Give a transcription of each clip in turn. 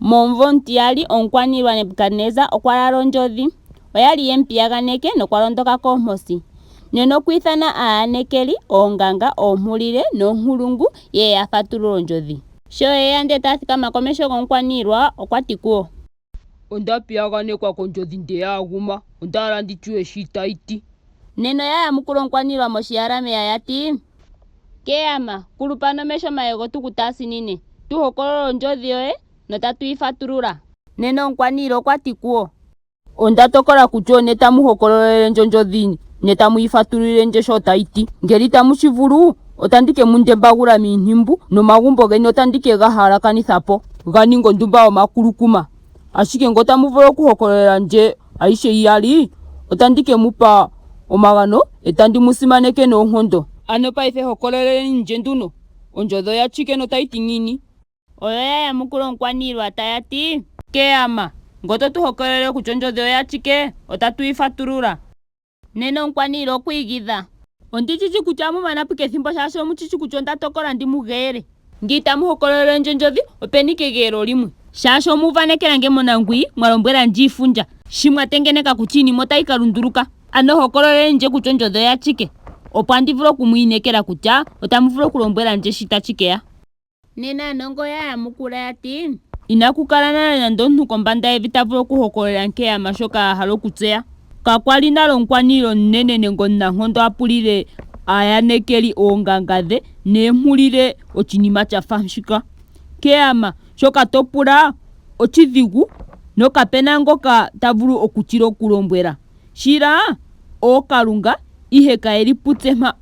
Momumvo omutiyali omukwaniilwa Nebukadnezzar okwa lala ondjodhi. Oya li ye mu piyaganeke nokwa londoka koomposi. Nena okwi ithana aayanekeli, oonganga, oompulile noonkulungu ye ye ya fatulule ondjodhi. Sho ye ya ndele taa thikama komeho gomukwaniilwa, okwa ti kuyo. Onda piyaganekwa kondjodhi nde ya aguma, onda hala ndi tseye shi tayi ti. Nena oya yamukula omukwaniilwa mOshiaramea ya ti, Nkeyama, kulupa nomeho omayego tu ku taasinine, tu hokolole ondjodhi yoye, notatu yi fatulula. Nena omukwaniilwa okwa ti kuwo. Onda tokola kutya one tamu hokololele ndje ondjodhi ne tamu yi fatululile ndje sho tayi ti. Ngele itamu shi vulu, otandi ke mu ndembagula miintimbu, nomagumbo geni otandi ke ga halakanitha po, ga ninge ondumba yomakulukuma. Ashike ngele otamu vulu okuhokololela ndje ayihe iyali, otandi ke mu pa omagano e tandi mu simaneke noonkondo. Ano paife hokololeleni ndje nduno, ondjodhi oya shike notayi ti ngiini? Oyo ya yamukula omukwaniilwa taya ti. Nkeyama, ngo to tu hokololele kutya ondjodhi oya shike, otatu yi fatulula. Nena omukwaniilwa okwi igidha. Ondi shi shi kutya ohamu mana po ike ethimbo, shaashi omu shi shi kutya onda tokola ndi mu geele. Nge itamu hokololele ndje ondjodhi, openi ike egeelo limwe. Shaashi omu uvanekela nge monanguwi, mwa lombwela ndje iifundja, shi mwa tengeneka kutya iinima otayi ka lunduluka. Ano hokololeni ndje kutya ondjodhi oya shike, opo andi vule oku mu inekela kutya otamu vulu okulombwela ndje shi tashi ke ya. Nena aanongo oya yamukula ya ti. Inaku kala nale nando omuntu kombanda yevi ta vulu okuhokololela Nkeyama shoka a hala okutseya. Kakwa li nale omukwaniilwa omunene nenge omunankondo a pulile aayanekeli oonganga dhe neempulile oshinima sha fa shika. Nkeyama, shoka to pula oshidhigu nokape na ngoka ta vulu oku shi ku lombwela. Shila ookalunga, ihe kaye li putse mpa.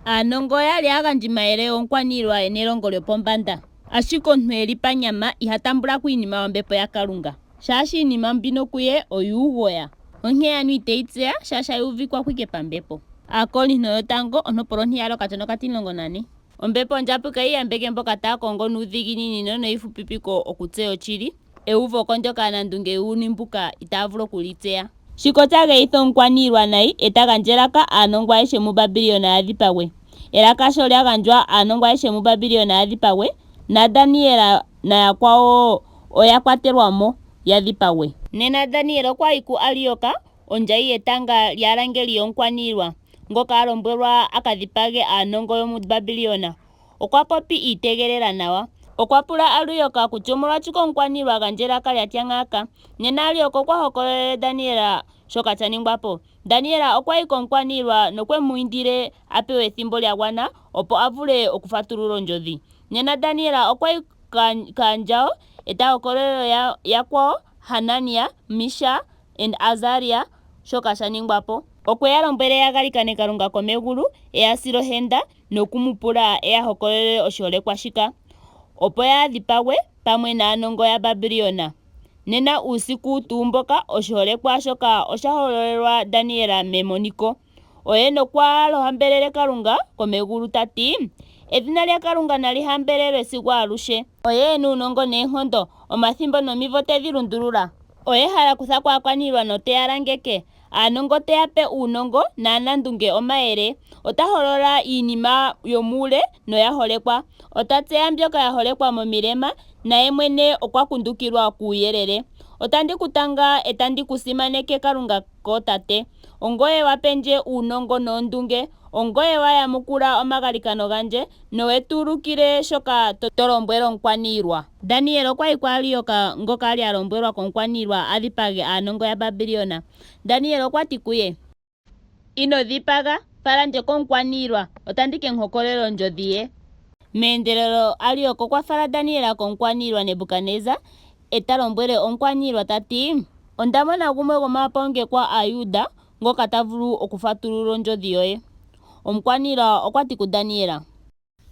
Aanongo oya li aagandjimayele yomukwaniilwa ye na elongo lyopombanda. Ashike omuntu e li panyama iha tambula ko iinima yOmbepo yaKalunga, shaashi iinima mbino kuye oyuugoya. Onkee ano ite yi tseya, shaashi ayi uvikwa ko ike pambepo. Aakorinto yotango ontopolwa ontiyali okatya nokatimulongonane. Ombepo Ondjapuki oyi yambeke mboka taa kongo nuudhiginini noneifupipiko okutseya oshili. Euvoko ndyoka aanandunge yuuyuni mbuka itaa vulu oku li tseya. Shika osha geyitha omukwaniilwa nayi e ta gandja elaka aanongo ayehe muBabilon ya dhipagwe. Elaka sho lya gandjwa aanongo ayehe muBabilon ya dhipagwe, naDaniel nayakwawo oya kwatelwa mo, ya dhipagwe. Nena Daniel okwa yi kuAriok, ondjayi yetanga lyaalangeli yomukwaniilwa, ngoka a lombwelwa a ka dhipage aanongo yomuBabilon. Okwa popi i itegelela nawa. Okwa pula Ariok kutya omolwashike omukwaniilwa a gandja elaka lya tya ngaaka. Nena Ariok okwa hokololele Daniel shoka sha ningwa po. Daniel okwa yi komukwaniilwa nokwe mu indile a pewe ethimbo lya gwana opo a vule okufatulula ondjodhi. Nena Daniel okwa yi kaandjawo e ta hokololele yakwawo Hanania, Mishael and Azaria shoka sha ningwa po. Okwe ya lombwele ya galikane Kalunga komegulu e ya sile ohenda noku mu pula e ya hokololele oshiholekwa shika, opo yaa dhipagwe pamwe naanongo yaBabilon. Nena uusiku tuu mboka oshiholekwa shoka osha hololelwa Daniel memoniko. Oye nokwa hambelele Kalunga komegulu ta ti, Edhina lyaKalunga nali hambelelwe sigo aluhe. Oye e na uunongo neenkondo, omathimbo nomimvo te dhi lundulula. Oye ha kutha ko aakwaniilwa note ya langeke. Aanongo te ya pe uunongo naanandunge omayele. Ota holola iinima yomuule noya holekwa. Ota tseya mbyoka ya holekwa momilema, naye mwene okwa kundukilwa kuuyelele. Otandi ku tanga e tandi ku simaneke, Kalunga kootate. Ongoye wa pe ndje uunongo noondunge. Ongoye wa yamukula omagalikano gandje nowe tu ulukile shoka to lombwele omukwaniilwa. Daniel okwa yi kuAriok, ngoka a li a lombwelwa komukwaniilwa a dhipage aanongo yaBabilon. Daniel okwa ti kuye. Ino dhipaga, fala ndje komukwaniilwa, otandi ke mu hokololela ondjodhi ye. Meendelelo Ariok okwa fala Daniel komukwaniilwa Nebukadnezzar e ta lombwele omukwaniilwa ta ti, Onda mona gumwe gwomaapongekwa Aajuda ngoka ta vulu okufatulula ondjodhi yoye. Omukwaniilwa okwa ti kuDaniel.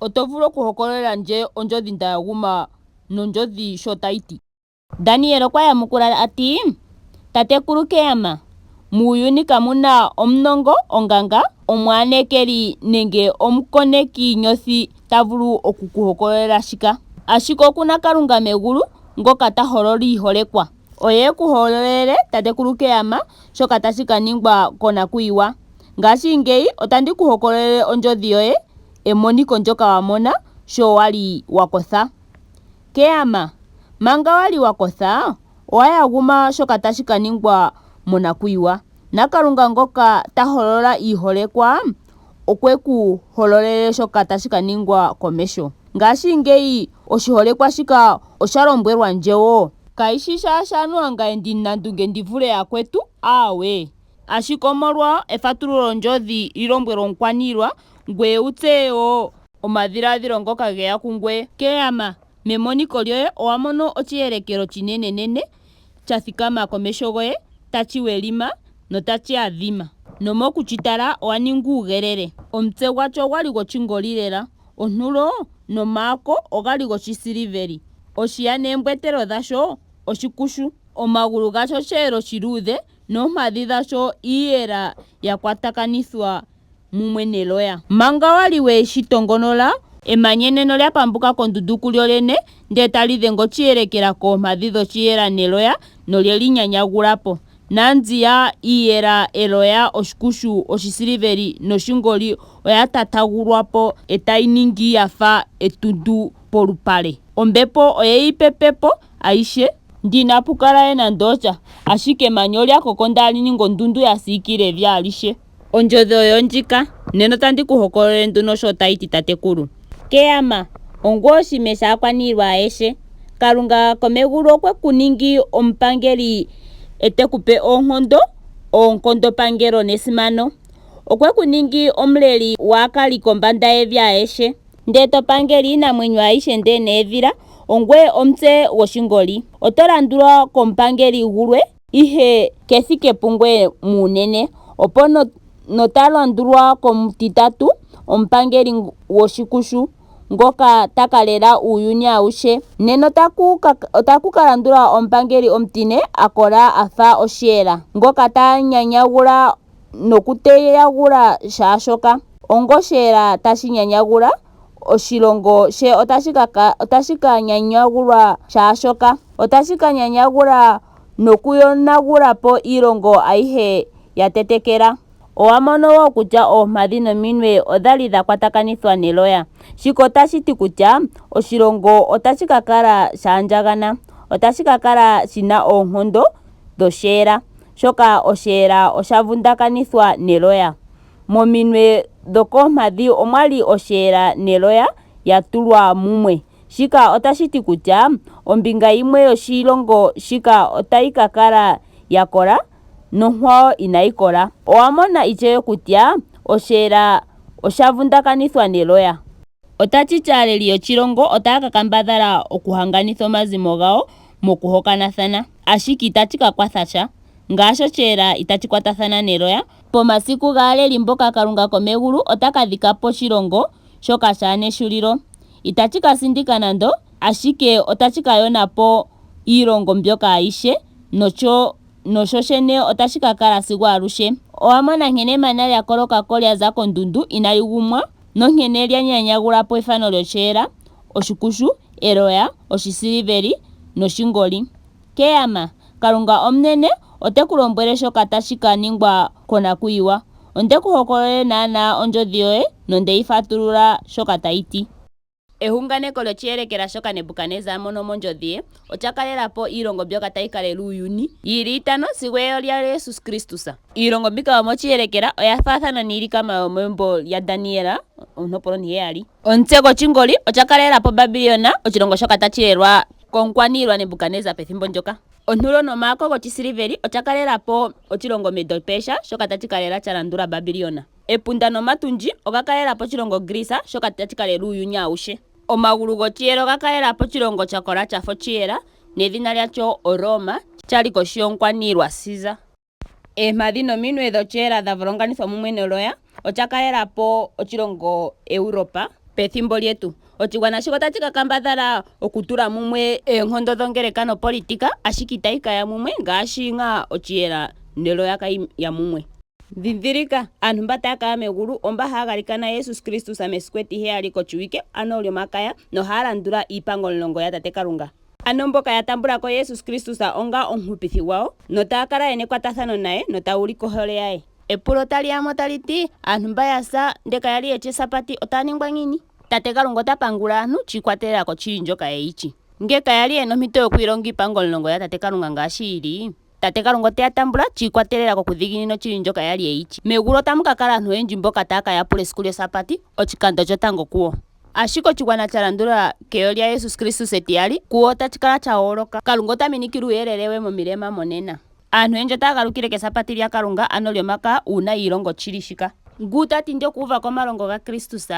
Oto vulu okuhokololela ndje ondjodhi nda yaguma nondjodhi sho tayi ti? Daniel okwa yamukula a ti, Tatekulu Nkeyama, muuyuni kamu na omunongo, onganga, omwaanekeli nenge omukonekinyothi ta vulu oku ku hokololela shika. Ashike oku na Kalunga megulu, ngoka ta holola iiholekwa. Oye e ku hololele, tatekulu Nkeyama, shoka tashi ka ningwa konakuyiwa. Ngashingeyi otandi ku hokololele ondjodhi yoye, emoniko ndyoka wa mona, sho wa li wa kotha. Nkeyama, Manga wa li wa kotha, owa yaguma shoka tashi ka ningwa monakuyiwa, naKalunga ngoka ta holola iiholekwa, okwe ku hololele shoka tashi ka ningwa komeho. Ngashingeyi oshiholekwa shika osha lombwelwa ndje wo. Kayi shi shaashi anuwa ngaye ndimunandunge ndi vule yakwetu, aawe. Ashike omolwa efatululondjodhi li lombwelwe omukwaniilwa, ngweye wu tseye wo omadhiladhilo ngoka ge ya kungweye. Nkeyama, memoniko lyoye owa mono oshiyelekela oshinenenene sha thikama komeho goye, tashi welima notashi adhima, nomoku shi tala owa ningi uugelele. Omutse gwasho ogwa li gwoshingolilela, ontulo nomaako oga li goshisiliveli, oshiya neembwetelo dhasho oshikushu, omagulu gasho osheela oshiluudhe noompadhi dhasho iiyela ya kwatakanithwa mumwe neloya. Manga wa li we shi tongonola, emanya enene olya pambuka kondundu kulyo lyene, ndele tali dhenge oshiyelekela koompadhi dhoshiyela neloya nolye li nyanyagula po. Nanziya iiyela, eloya, oshikushu, oshisiliveli noshingoli oya tatagulwa po e tayi ningi ya fa etuntu polupale. Ombepo oye yi pepe po ayihe. Ndele inapu kala we nando osha, ashike emanya olya koko ndele tali ningi ondundu ya siikila evi alihe. Ondjodhi oyo ndjika, nena otandi ku hokololele nduno sho tayi ti, tatekulu. Nkeyama, ongoye oshime shaakwaniilwa ayehe. Kalunga komegulu okwe ku ningi omupangeli e te ku pe oonkondo, oonkondopangelo nesimano. Okwe ku ningi omuleli gwaakali kombanda yevi ayehe. Ndee to pangele iinamwenyo ayihe ndee needhila, ongweye omutse gwoshingoli. Oto landulwa komupangeli gulwe, ihe ke thike pungweye muunene. Opo nota landulwa komutitatu, omupangeli gwoshikushu, ngoka ta ka lela uuyuni auhe. Nena otaku ka landula omupangeli omutine a kola a fa osheela, ngoka ta nyanyagula nokuteyagula shaa shoka. Ongosheela tashi nyanyagula, oshilongo she otashi ka nyanyagulwa shaa shoka. Otashi ka nyanyagula nokuyonagula po iilongo ayihe ya tetekela. Owa mono wo kutya oompadhi nominwe odha li dha kwatakanithwa neloya. Shika otashi ti kutya oshilongo otashi ka kala sha andjagana. Otashi ka kala shi na oonkondo dhosheela. Shoka osheela osha vundakanithwa neloya. Mominwe dhokoompadhi omwa li osheela neloya ya tulwa mumwe. Shika otashi ti kutya ombinga yimwe yoshilongo shika otayi ka kala ya kola nonkwawo inayi kola. Owa mona ishewe kutya osheela osha vundakanithwa neloya. Otashi ti aaleli yoshilongo otaya ka kambadhala okuhanganitha omazimo gawo mokuhokanathana, ashike itashi ka kwatha sha, ngaashi osheela itashi kwatathana neloya. Pomasiku gaaleli mboka Kalunga komegulu ota ka dhika po oshilongo shoka shaa na ehulilo. Itashi ka sindika nando, ashike otashi ka yona po iilongo mbyoka ayihe, nosho nosho shene otashi ka kala sigo aluhe. Owa mona nkene emanya lya koloka ko lya za kondundu inali gumwa, nonkene lya nyanyagula po efano lyosheela, oshikushu, eloya, oshisiliveli noshingoli. Nkeyama, Kalunga omunene ote ku lombwele shoka tashi ka ningwa konakuyiwa. Onde ku hokololele naanaa ondjodhi yoye nonde yi fatulula shoka tayi ti. Ehunganeko lyoshiyelekela shoka Nebukadnezzar a mono mondjodhi ye, osha kalela po iilongo mbyoka tayi ka lela uuyuni, yi li itano sigo eyo lyaJesus Kristus. Iilongo mbika yomoshiyelekela oya faathana niilikama yomembo lyaDaniel, ontopolwa ontiheyali. Omutse gwoshingoli osha kalela po Babilon, oshilongo shoka tashi lelwa komukwaniilwa Nebukadnezzar pethimbo ndyoka. Ontulo nomaako goshisiliveli osha kalela po oshilongo Medo-Persia shoka tashi ka lela sha landula Babilon. Epunda nomatundji oga kalela po oshilongo Greece shoka tashi ka lela uuyuni awuhe. Omagulu goshiyela oga kalela po oshilongo sha kola sha fa oshiyela, nedhina lyasho oRooma, sha li kohi yomukwaniilwa Caesar. Eempadhi nominwe dhoshiyela dha volonganithwa mumwe neloya osha kalela po oshilongo Europa pethimbo lyetu. Oshigwana shika otashi ka kambadhala okutula mumwe oonkondo dhongeleka nopolitika, ashike itayi ka ya mumwe ngaashi ngaa oshiyela neloya kayi ya mumwe. Ndhindhilika, Aantu mba taya ka ya megulu omba haya galikana Jesus Kristus mesiku etiheyali koshiwike, ano Olyomakaya, nohaya landula iipango omulongo yaTate Kalunga. Ano mboka ya tambula ko Jesus Kristus onga Omuhupithi gwawo, notaya kala ye na ekwatathano naye notaya ulike ohole yaye. Epulo tali ya mo tali ti, Aantu mba ya sa ndele kaya li ye shi Esabati otaya ningwa ngiini? Tate Kalunga ota pangula aantu shi ikwatelela koshili ndjoka ye yi shi. Nge kaya li ye na ompito yokwiilonga iipango omulongo yaTate Kalunga ngaashi yi li, Tate Kalunga ote ya tambula shi ikwatelela kokudhiginina oshili ndjoka ya li ye yi shi. Megulu otamu ka kala aantu oyendji mboka taa ka yapula esiku lyEsabati oshikando shotango kuwo. Ashike oshigwana sha landula keyo lyaJesus Kristus etiyali, kuwo otashi kala sha yooloka. Kalunga ota minikile uuyelele we momilema monena. Aantu oyendji otaya galukile kEsabati lyaKalunga, ano lyomaka, uuna yi ilongo oshili shika. Ngu ta tindi okuuva ko omalongo gaKristus,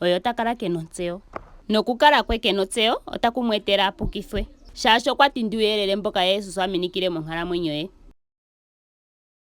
oye ota kala ke na ontseyo. Nokukala kwe ke na otseyo otaku mu etele a pukithwe, shaashi okwa tindi uuyelele mboka Jesus a minikile monkalamwenyo ye.